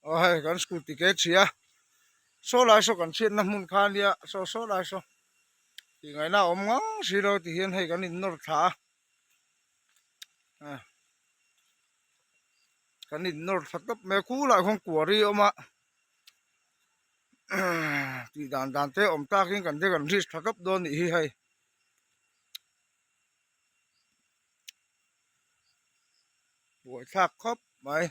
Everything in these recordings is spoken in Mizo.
Aw hei kan scooty ke chhia saw lai saw kan chhiatna hmun kha ania saw saw lai saw tih ngaihna a awm ngang si lo ti hian hei kan innawr thla a ah kan innawr thla tawp mai a khulaiah khuan quarry a awm a tih dan dan te awm takin kan te kan risk tha tawp dawn anih hi hei. Buaithlak khawp mai.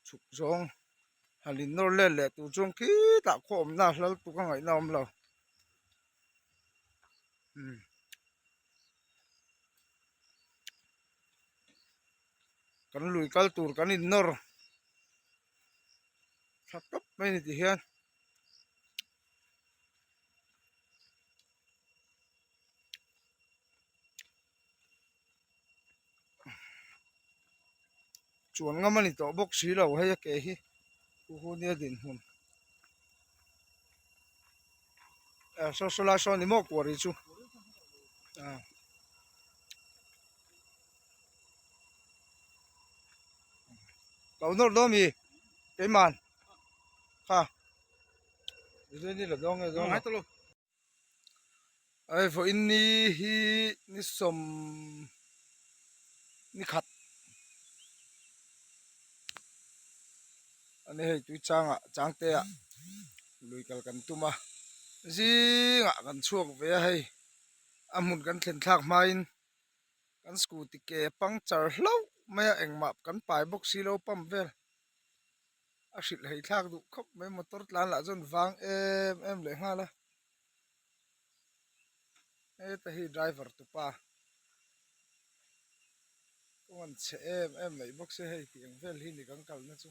Chhuk zawng han in nawr let leh tur chuan khitah khaw awmna hlal tuk a ngaihna a awm lo. Umm. Kan lui kal tur kan in nawr tha tawp mai a ni ti hian. Chuan ngam a ni tawh bawk si lo hei a ke hi hu hu nia dinhmun eh saw saw lai sawn ni maw kuari chu ah. Lo nawr dawn mi keiman kha Hei vawiin ni hi ni sawm ni khat a ni hei tui changah changte ah lui kal kan tum a zingah kan chhuak ve a hei a hmun kan thlen thlak hmain kan scooty ke puncture hlauh mai a engmah kan pai bawk si lo pump vel. A hrilh hei thlak duh khawp mai motor tlan lah chuan vang em em leh nghal a heta hi driver tupa kawng an chhe em em mai bawk sia hei tih ang vel hi ni kan kalna chu.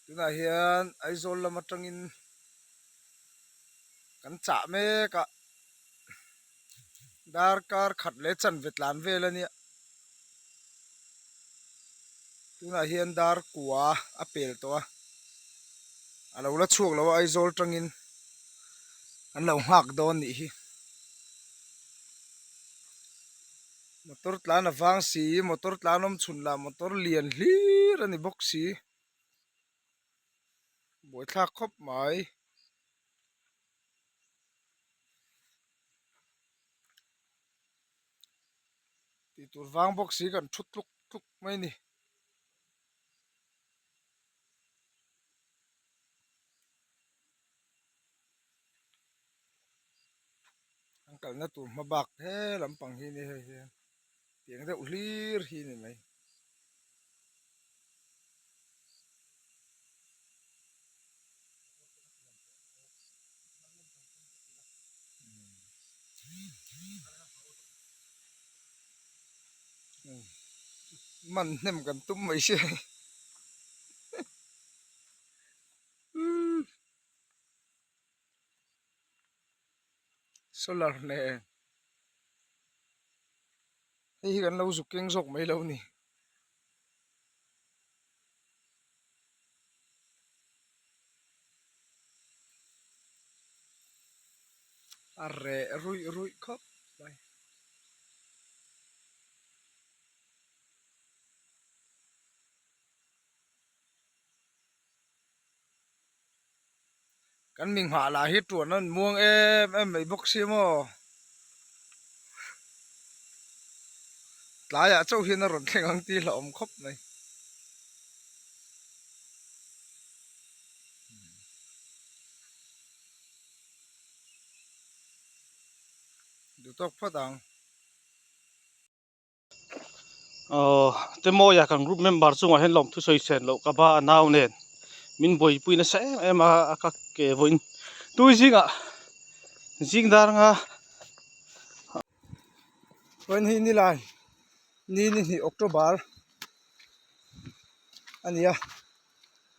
Tunah hian Aizawl lam atangin kan chah mek a. Darkar khat leh chanve tlan vel a nia tunah hian dar kua a pel tawh a a lo la chhuak lo a Aizawl tangin an lo nghak dawn nih hi motor tlan a vang si motor tlan awm chhun lah motor lian hlir a ni bawk si buaithlak khawp mai. Tih tur vang bawk si kan thu tluk tluk mai a ni. An kalna tur hma bak he lampang hi ni hei hian tiang deuh hlir hi ni mai. Man hnem kan tum mai sia hei solar nen hei hi kan lo zuk keng zawk mai lo a ni. A reh ruih ruih khawp mai. Kan mi nghah lah hi tuan an muang em em mai bawk si maw. Tlaiah chauh hian a rawn thleng ang tih hlauhawm khawp mai. Duhtawk phawt ang. Aw Temawia kan group member chungah hian lawmthu sawi sen loh ka ba a nau nen min buaipui nasa em em a a ka ke vawiin tui zingah zing dar anga Vawiin hi nilai ni ni hnih October a ni a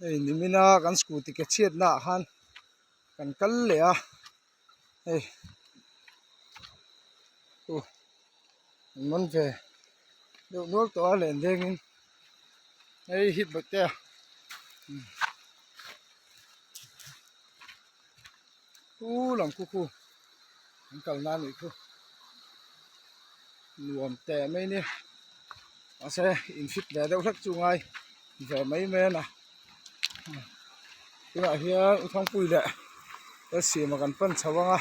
hei nimina kan scooty ke chhiatna ah khan kan kal leh a hei uh an man ve deuh nual tawh a len dengin hei hip bawih te a. Khu lam khu khu an kal na anih khu nuam teh mai nia mahse in fit leh deuh hlek chu ngai ve mai mai a na tunah hian u thangpui leh Lalsiama kan pan chho ang a.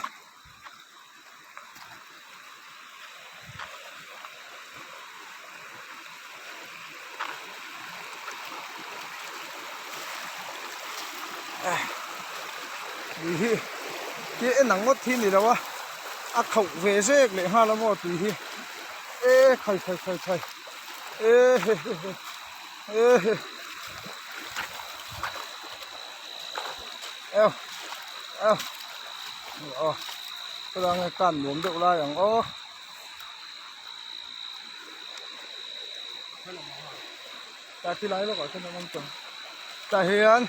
Tui hi ti en ang ngawt hi ni lo a a khauh ve zek leh nghal a maw tui hi e khai khai khai khai e he he he e he eo eo aw khawlai nge kan nuam deuh lai ang aw. Ta khi lai lawkah khian an awm tawh tah hian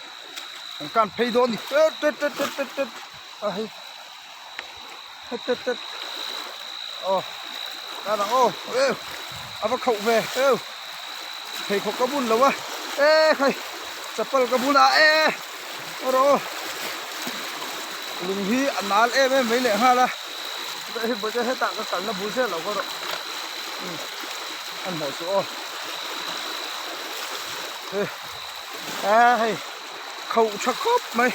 an kan phei dawn ni tet tet tet tet tet tet a hei tet tet tet aw tan ang aw eu a va khauh ve eu pheikhawk ka bun lo a e khai chapal ka bun a e aw rawh aw lung hi a nal em em mai leh nghal a hei hetah ka kalna bul zel lo ka rawh an hmuh chu aw he a hei khauh tha khawp mai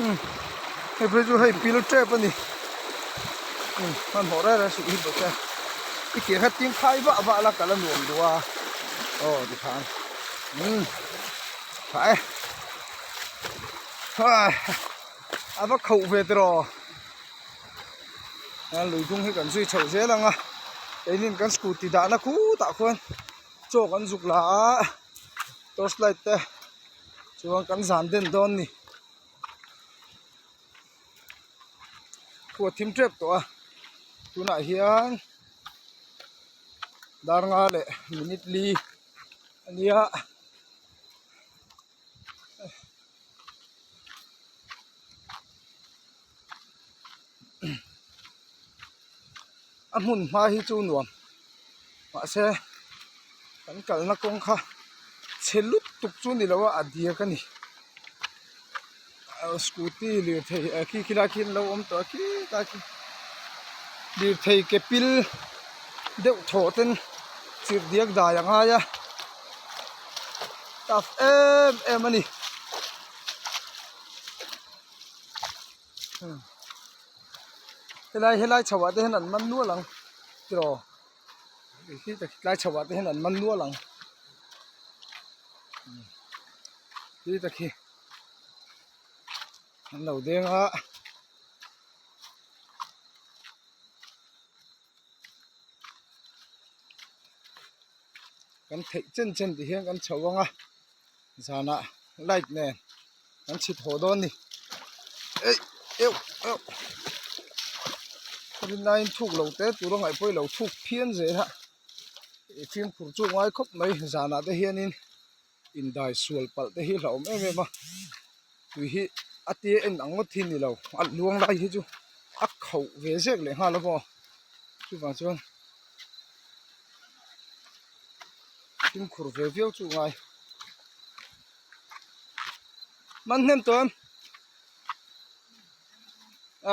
umm hei phei chu hei pil tep a ni umm hmanhmawh reng reng suh hi bawk a i ke kha tin khai vah vah la kal a nuam duh a aw tikhan umm tha e a va khauh ve tiraw. A lui dung hi kan zui chhoh zel ang a keinin kan scooty dahna khutah khuan chaw kan zuk la a torch light te chuan kan zan den dawn a ni khu a thim tep tawh a tunah hian dar nga leh minute li a nia. A hmun hma hi chu nuam mahse kan kalna kawng kha chhe lutuk chu ni lo a a diak a ni scooty lirthei khi khilai khi an lo awm tawh a khilai khi lirthei ke pil deuh thaw ten chirh diak dai a ngai a tough em em a ni. Helai helai chho ah te hian an man nual ang tiraw tlai chho ah te hian an man nual ang ti tak hi an lo deng a. Kan theih chen chen ti hian kan chho ang a zanah light nen kan chhit haw dawn a ni eih euh euh khawin laiin thuk lo te tur a ngaih pawh i lo thuk phian zel a ih fimkhur chu a ngai khawp mai zanah te hianin indai sual palh te hi a hlauhawm em em a tui hi a tia en ang ngawt hi a ni lo a luang lai hi chu a khauh ve zek leh nghal a maw chuvang chuan. Fimkhur ve viau chu ngai man hnem tawh em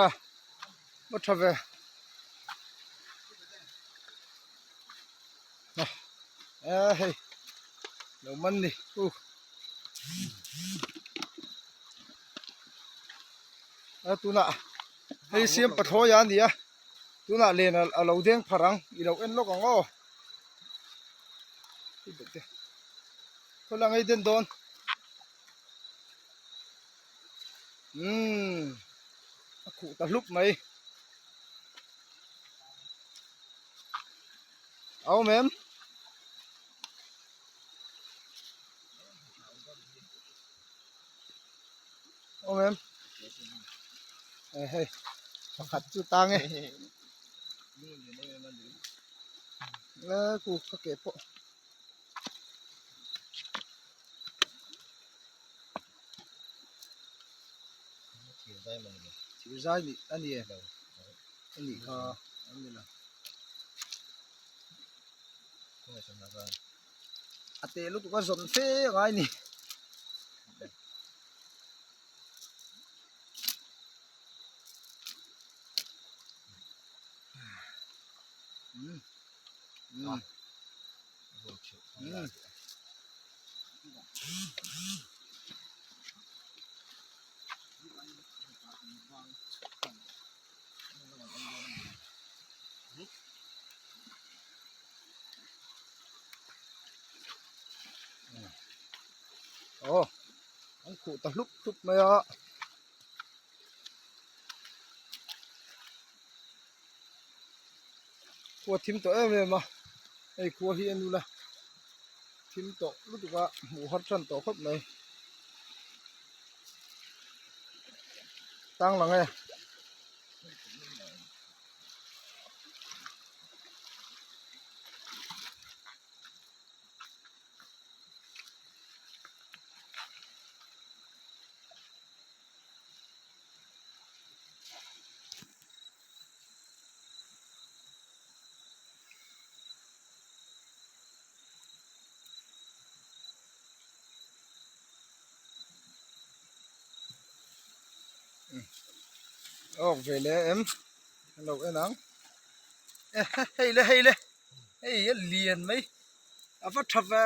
a va tha ve a hei lo man ni u a tunah hei siam pathlawi a ni a. Tunah len a lo deng phar ang i lo en lawk ang aw khaw la ngei den dawn umm a khuh ta hlup mai a awm em awm em eh hei pakhat chu tang e le ku ka ke pawh thir zai nih a ni e a nih kha a ni lo a teh lutuk a zawn fe a ngai a ni. Aw an khuh ta hlup hlup mai a. Khua thim tawh em em a hei khua hi a nula thim tawh lutuk a hmuh har tan tawh khawp mai tang lang e. Awk ve le em an lo en ang hei le hei le hei a lian mai a va tha ve.